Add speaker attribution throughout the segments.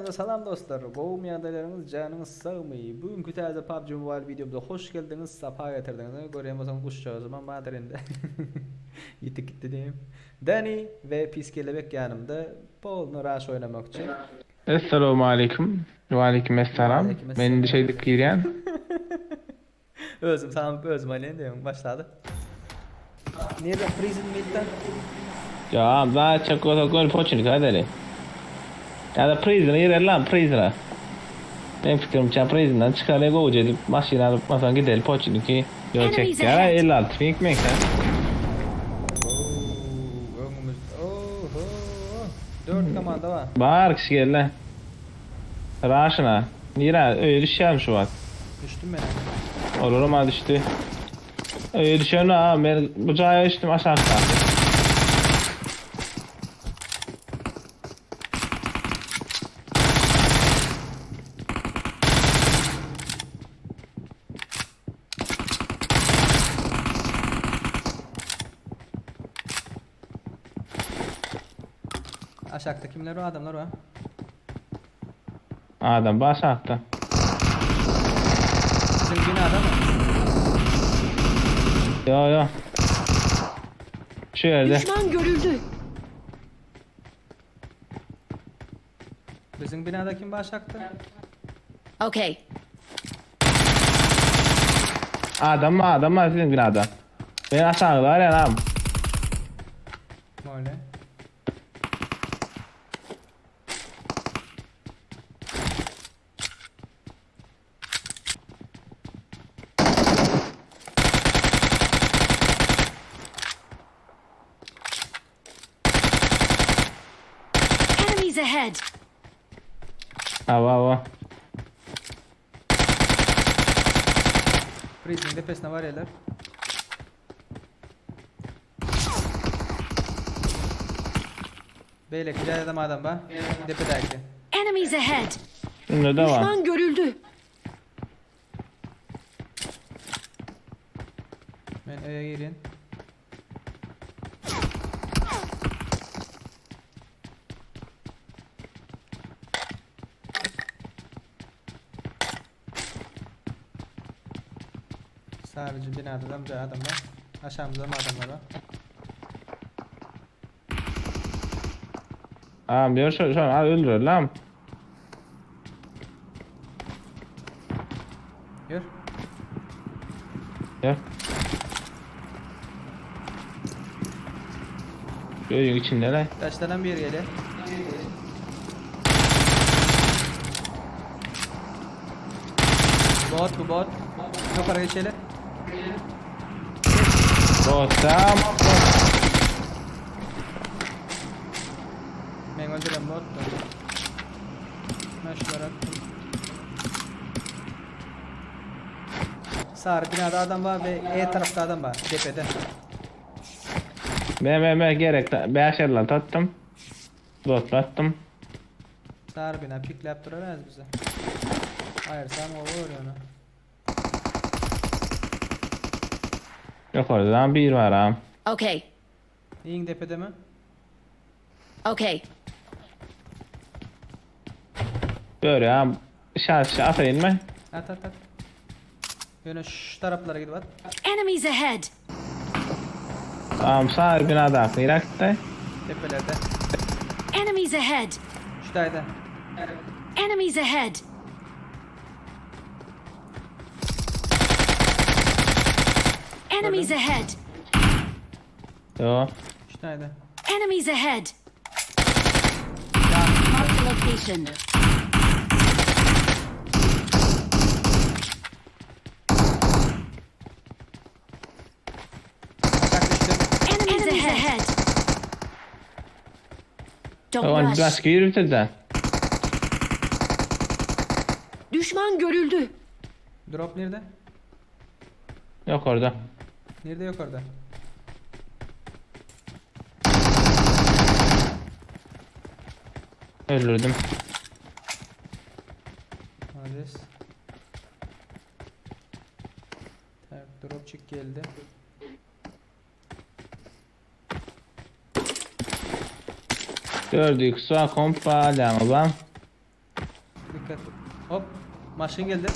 Speaker 1: Hemmäňize salam dostlar. Gowumy ýagdaýlaryňyz, janyňyz sagmy? Bu günki täze PUBG Mobile wideomyza hoş geldiňiz, sapa getirdiňiz. Görýän bolsaňyz guşjagazymam bardyr indi. Ýitip gitdi diýim. Dani we Pis Kelebek ýanymda polny rush oýnamakçy.
Speaker 2: Essalawmaleýkim. Waleýkim essalam. Men indi şeýdip girýän.
Speaker 1: Özüm samyp özüm alýan diýen başlady. Nirde prison midden?
Speaker 2: Ya daha çok olsa gol poçini kaderi. Ya da prison'a girer lan prison'a. Men fikrimçe prison'dan çıkar ne govucu edip maşyn alyp masan gidelim poçiniki. Yo
Speaker 3: Enemies
Speaker 2: çek ya
Speaker 3: ahead.
Speaker 2: 56 pink mi sen?
Speaker 1: Oo, öňümüz. Oho. 4 komanda var.
Speaker 2: Bar kişi gel lan. Raşına. Nira öyle düşýärmi şu wagt?
Speaker 1: Düştüm ben.
Speaker 2: Olur ama düştü. Öyle düşen ha ben bu caya düştüm aşağı aşağı.
Speaker 1: Aşağıda kimler var? Adamlar var.
Speaker 2: Adam baş aşağıda.
Speaker 1: Bizim binada mı?
Speaker 2: Yo yo. Şu yerde.
Speaker 3: Düşman görüldü.
Speaker 1: Bizim binada kim var aşağıda?
Speaker 3: Okay.
Speaker 2: Adam mı adam mı sizin binada. Ben aşağıda var ya lan.
Speaker 1: Öyle.
Speaker 3: Enemies ahead.
Speaker 2: Hava hava.
Speaker 1: Prison tepesine var yerler. Beyle güzel adam adam var. Tepedeki.
Speaker 3: Enemies ahead.
Speaker 2: Bunda da var.
Speaker 3: Düşman görüldü.
Speaker 1: Ben öye gireyim. Sadece binada da bir adam var. Aşağımızda mı adamlar var?
Speaker 2: Aa diyor şu, şu an öldürür lan.
Speaker 1: Yürü.
Speaker 2: Gel. Köyün içinde lan.
Speaker 1: Taşlardan bir geliyor. Bot bu bot. Yukarı geçelim.
Speaker 2: Bot tamam.
Speaker 1: Ben öldüren bot da. Ben şunları attım. Sarı binada adam var ve E tarafta adam var. Tepede.
Speaker 2: Ben ben ben gerek. Ben şeyler attım. Bot attım.
Speaker 1: Sarı bina piklep duramaz bize. Hayır sen olur onu.
Speaker 2: Yok oradan bir var ha.
Speaker 3: Okay.
Speaker 1: İyin tepede mi?
Speaker 3: Okay.
Speaker 2: Böyle ha. Şarj atayım mı?
Speaker 1: At at at. Yöne şu taraflara gidip at.
Speaker 3: Enemies ahead.
Speaker 2: Tamam sağ binada. Irak'ta.
Speaker 1: Tepelerde.
Speaker 3: Enemies ahead.
Speaker 1: Şu dayda.
Speaker 3: Enemies ahead. Enemies ahead.
Speaker 2: Yo.
Speaker 1: Şu dayda.
Speaker 3: Enemies ahead. Mark the location.
Speaker 1: Aşağı düştü.
Speaker 3: Enemies, ahead. Don't
Speaker 2: Tamam
Speaker 3: rush.
Speaker 2: başka yürütürden.
Speaker 3: Düşman görüldü.
Speaker 1: Drop nerede?
Speaker 2: Yok orada.
Speaker 1: Nerede yok orada?
Speaker 2: Öldürdüm.
Speaker 1: Adres. Tak, dropçik geldi.
Speaker 2: Gördük. Su kompa devam.
Speaker 1: Maşyn geldi.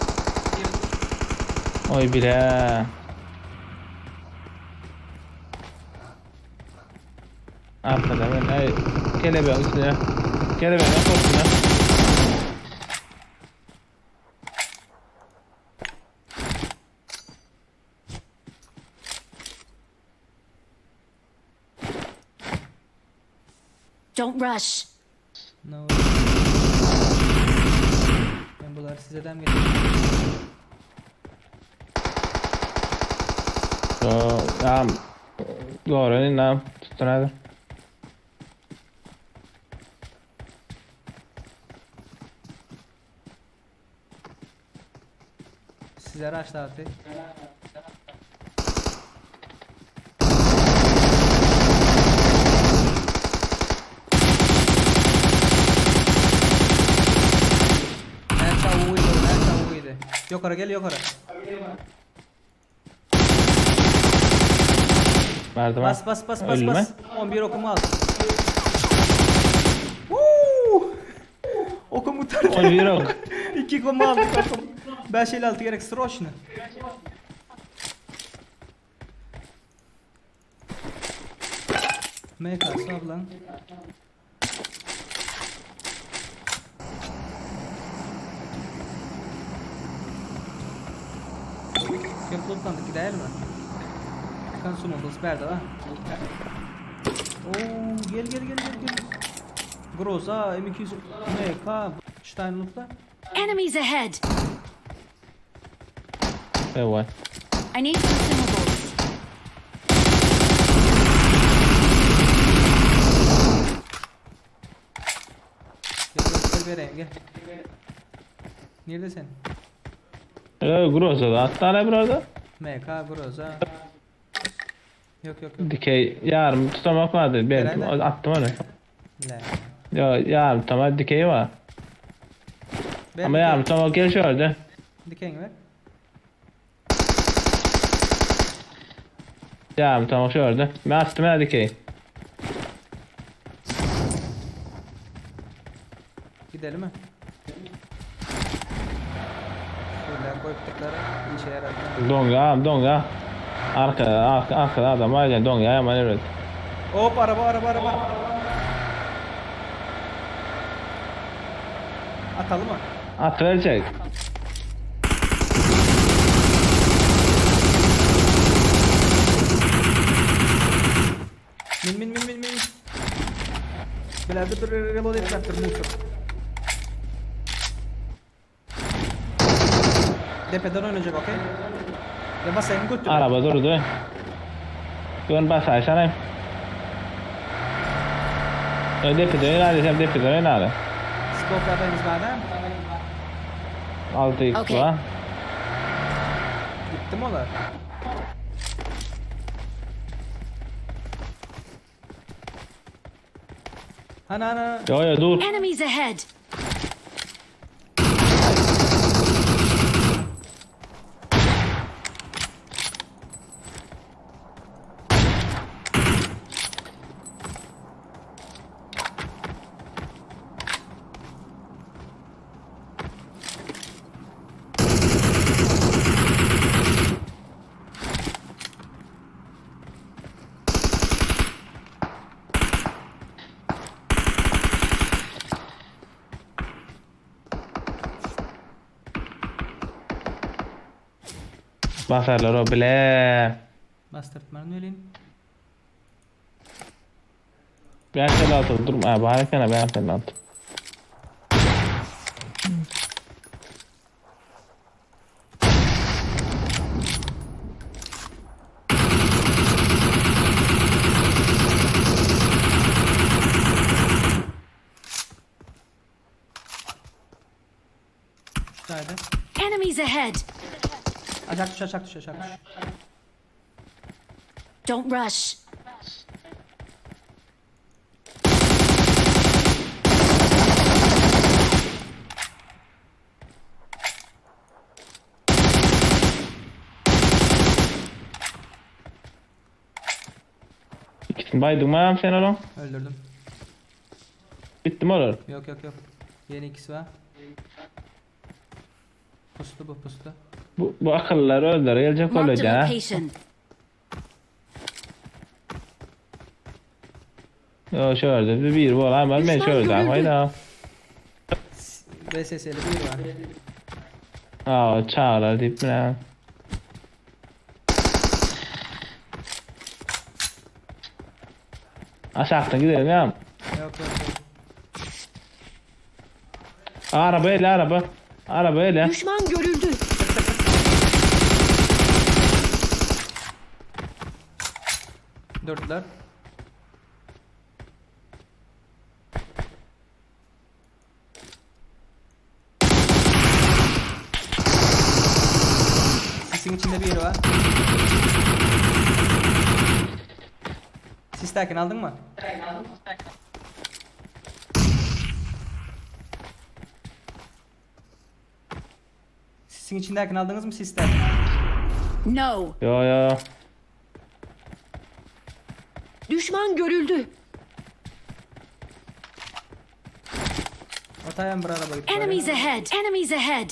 Speaker 2: Oy bile. Arkada ben ay kelebeğin üstüne. Kelebeğin üstüne.
Speaker 3: Don't rush.
Speaker 1: No. Ben bular size dem getirdim.
Speaker 2: Yo, tamam. Doğru tamam. Tutun hadi.
Speaker 1: Size araç dağıttı. Näçe awuydy, näçe awuydy. Ýokary gel, ýokary.
Speaker 2: Merdiven.
Speaker 1: Bas bas bas bas
Speaker 2: Öldü mü?
Speaker 1: bas. 11 okumu al. Woo! Okumu tardı.
Speaker 2: 11 ok.
Speaker 1: 2 okumu aldık okum. 556 gerek sroçny. MK sablan. Köp lootlandık gidelim mi? Consumables bärde va? Oo gel gel gel gel gel. Groza M200 MK Stein lootla.
Speaker 3: Enemies ahead.
Speaker 2: Evet.
Speaker 3: I need consumables.
Speaker 1: Gel gel gel vereyim gel. Nerede sen?
Speaker 2: Ee, Groza da hatta ne burada?
Speaker 1: MK Groza. Yok yok yok.
Speaker 2: Dikey yarım tutamak vardı. Belki
Speaker 1: Herhalde.
Speaker 2: attım onu.
Speaker 1: La.
Speaker 2: Ya yarım tutamak dikey var.
Speaker 1: Ver
Speaker 2: Ama
Speaker 1: dikey.
Speaker 2: yarım tutamak gel şöyle.
Speaker 1: Dikeyini ver.
Speaker 2: Yarım tutamak şöyle. Ben attım ya dikey.
Speaker 1: Gidelim mi? Şöyle koydukları işe yarar.
Speaker 2: Donga donga. Arkada arka, arkada adam var ya donga hemen evet.
Speaker 1: Hop araba araba araba. Atalım mı?
Speaker 2: At verecek.
Speaker 1: Min min min min min. Bilerde bir reload etmektir muhtar. Tepeden oynayacak okey? Ya basayım götür.
Speaker 2: Araba durdu. Gön bas aşağıya. Depede öyle desem depede öyle.
Speaker 1: Scope yapayım madem.
Speaker 2: 6x
Speaker 3: Okey.
Speaker 2: var.
Speaker 1: Gitti mi olar? Ana ana.
Speaker 2: Yo yo dur.
Speaker 3: Enemies ahead.
Speaker 2: Basarlar o bile.
Speaker 1: Bastırtmanın öyleyim.
Speaker 2: Ben seni attım durma. Ha bari sana ben seni attım.
Speaker 1: Şuradaydı.
Speaker 3: Enemies ahead.
Speaker 1: Aşağı düş aşağı düş aşağı düş.
Speaker 3: Don't rush.
Speaker 2: İkisini baydın mı sen oğlum?
Speaker 1: Öldürdüm.
Speaker 2: Bitti mi olur?
Speaker 1: Yok yok yok. Yeni ikisi var. Pusly bu pusly.
Speaker 2: Bu, bu akyllylar özleri geljek
Speaker 3: Marked a
Speaker 2: bolýar ha.
Speaker 3: location.
Speaker 2: Yo şu ýerde bir bir bol ama men şu
Speaker 4: Düşman
Speaker 2: ýerde
Speaker 4: görüldü.
Speaker 2: haýda.
Speaker 1: VSS'li bir var.
Speaker 2: Aa çağlar diýip ne? Aşakdan gidelim ya.
Speaker 1: Yok yok yok.
Speaker 2: Araba ele araba. Araba ele.
Speaker 4: Düşman görüldü.
Speaker 1: Dörtler. Sisin içinde bir yeri var. Sis derken aldın mı? Sisin içindeyken aldınız mı sis derken?
Speaker 3: No.
Speaker 2: Yo yo.
Speaker 4: Düşman görüldü.
Speaker 1: Otayan bir araba gitti.
Speaker 3: Enemies ahead. Enemies ahead.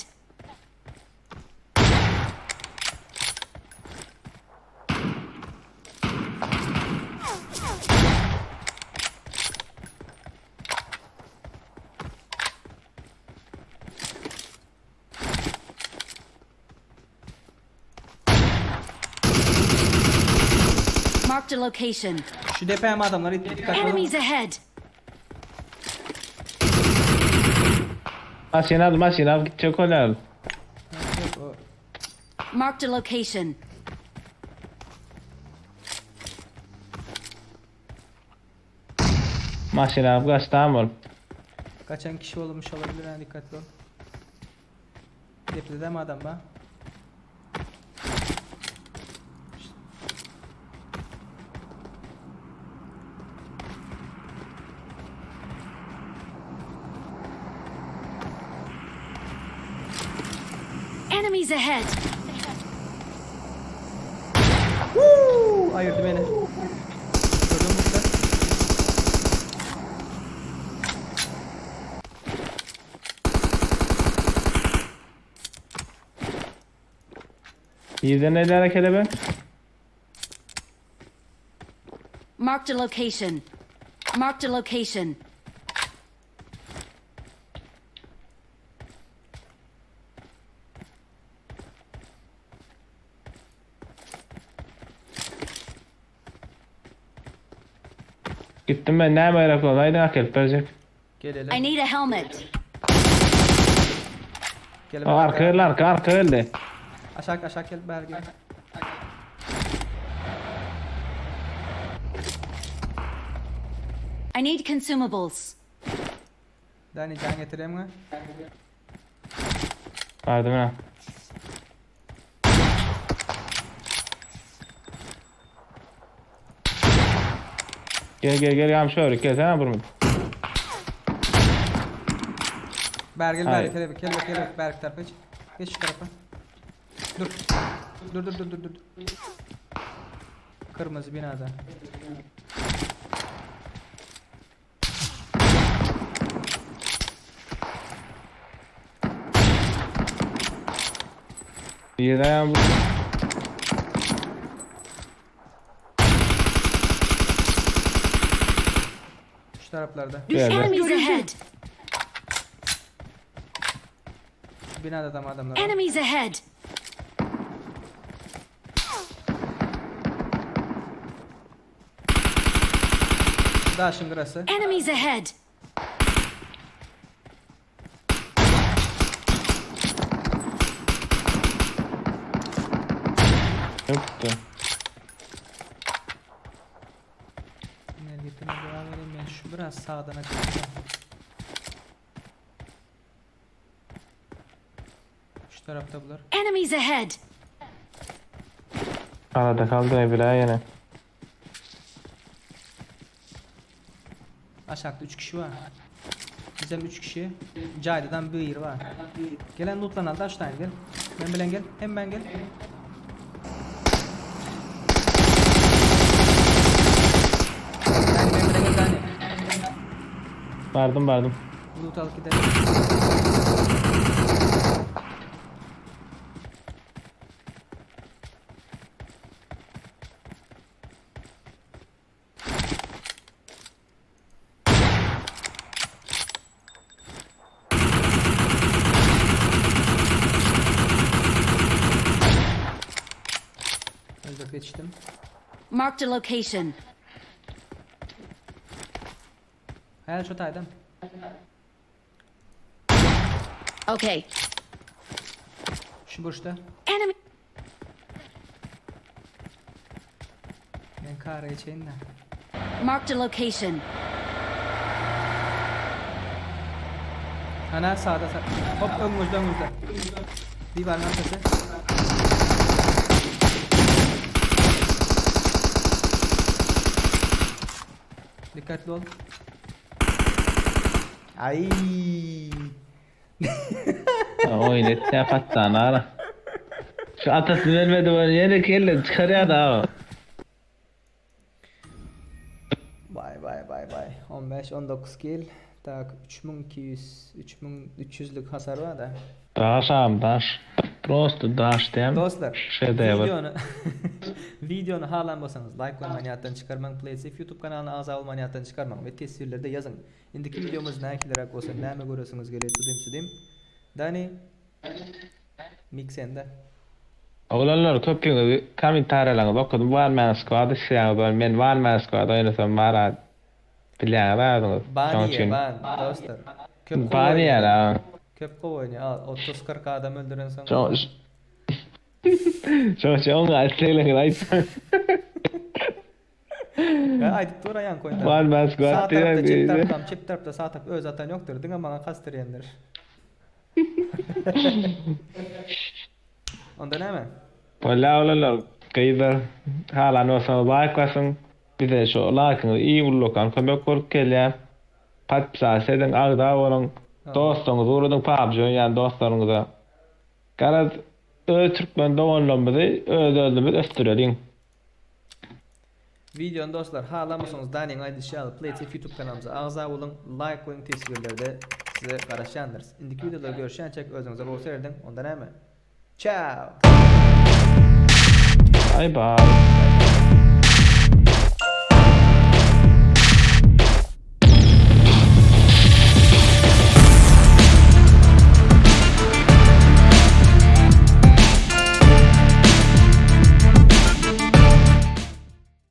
Speaker 3: Marked a location.
Speaker 1: Şu DPM adamları dikkat olun.
Speaker 3: Enemies ahead.
Speaker 2: Maşin al maşin al gidecek olar.
Speaker 1: Yok, o-
Speaker 3: Marked a location.
Speaker 2: Maşin al kaç tamam ol.
Speaker 1: Kaçan kişi olmuş olabilir ha dikkatli ol. Tepede de mi adam ba?
Speaker 3: Enemies ahead.
Speaker 1: Woo! Ayırdı beni. Gördün mü usta?
Speaker 2: Yerden ele hareket be.
Speaker 3: Marked a location. Marked a location.
Speaker 2: Gittim ben ne merak oldu. Haydi hak et verecek.
Speaker 1: Gel hele.
Speaker 3: I need a helmet.
Speaker 1: Gel
Speaker 2: Aa, Arka öldü arka arka öldü.
Speaker 1: Aşağı aşağı gel beri gel.
Speaker 3: I need consumables.
Speaker 1: Dani can getireyim mi?
Speaker 2: Vardım ha. Gel gel gel yam şöyle gel sen vurma.
Speaker 1: Ber gel ber
Speaker 2: Hayır.
Speaker 1: gel gel gel gel ber tarafa geç. Geç şu tarafa. Dur. Dur dur dur dur dur. Kırmızı binada.
Speaker 2: Yerden yam vur.
Speaker 1: Şu taraflarda.
Speaker 2: Bir yerde.
Speaker 3: Enemies
Speaker 4: Görüldü.
Speaker 3: ahead.
Speaker 1: Şu binada da adamlar. var.
Speaker 3: Enemies ahead.
Speaker 1: Daha şimdi burası.
Speaker 3: Enemies ahead.
Speaker 2: Yoktu.
Speaker 1: Nereye gittiğine devam edeyim ben. Şu biraz sağdan açacağım. Şu tarafta bular.
Speaker 3: Enemies ahead.
Speaker 2: Arada kaldı ne bile yine.
Speaker 1: Aşağıda 3 kişi var. Bizim 3 kişi. Cahide'den bir var. Gelen lootlan al da şu tane gel. Ben bilen gel. Hemen gel. Yani ben bilen gel tane.
Speaker 2: Vardım vardım.
Speaker 1: Loot al gidelim. Geçdim.
Speaker 3: Marked a location.
Speaker 1: Häl şu taýdan.
Speaker 3: Okay.
Speaker 1: Şu burçta.
Speaker 3: Enemy.
Speaker 1: Men kara geçeýin de.
Speaker 3: Marked a location.
Speaker 1: Ana sağda sağ. Hop öňümizde öňümizde. Diwarın arkasy. Dikkatli ol. Ay.
Speaker 2: Oýun etýär patdan ara. Şu atasy bermedi bolýa ýene kelle çykarýar da.
Speaker 1: Vay vay vay vay. 15 19 kill. Tak 3200 3300'lük hasar var da.
Speaker 2: Daş am daş. Prosto daş diýem.
Speaker 1: Dostlar,
Speaker 2: Şedewr.
Speaker 1: videony videony halan bolsaňyz like goýmany ýatdan çykarmaň, PlaySafe YouTube kanalyna agza bolmany ýatdan çykarmaň we teswirlerde ýazyň. Indiki wideomyz nähiliräk bolsa, näme göresiňiz gelýär tudym sudym. Dani Mik sende.
Speaker 2: Oglanlar köpüňiz kommentariýalaryňyzy okadym one man squad isleýäňiz ol men one man squad oýnasam bara bilýäňiz özüňiz
Speaker 1: Ban
Speaker 2: şoň
Speaker 1: diýýär
Speaker 2: üçin
Speaker 1: ban dostlar. Köp gowy
Speaker 2: ban
Speaker 1: oýnaýar.
Speaker 2: diýýär a.
Speaker 1: Köp gowy oýnaýar. Al 30-40 adam öldürensoň.
Speaker 2: Şo şoň üçin oňa islegleriňizi aýtsaň.
Speaker 1: He aýdyp dur aýan koýda.
Speaker 2: One man squad
Speaker 1: Sag tarapda
Speaker 2: diýen
Speaker 1: çep
Speaker 2: diýdi.
Speaker 1: tarapdam çep tarapda sag tarap öz atan ýokdur diňe maňa kast edýändir. Onda näme?
Speaker 2: Bolýa oglanlar gyzlar halan bolsaňyz laýk basyň bize şu laýkyňyz iň ullakan kömek bolup gelýä podpisasiýa ediň agza boluň dostlaryňyza ugradyň pubg oýnaýan dostlaryňyza garaz öz türkmen doganlarymyzy öz özümiz ösdüreliň.
Speaker 1: Videony dostlar halanmasaňyz Daniň aýdyşy ýaly PlaySafe YouTube kanalymyza agza boluň, laýk goýuň teswirlerde size garaşýandyrys. Indiki wideoda görüşýänçäk özüňize gowy serediň onda näme? Çao!
Speaker 2: Bye bye.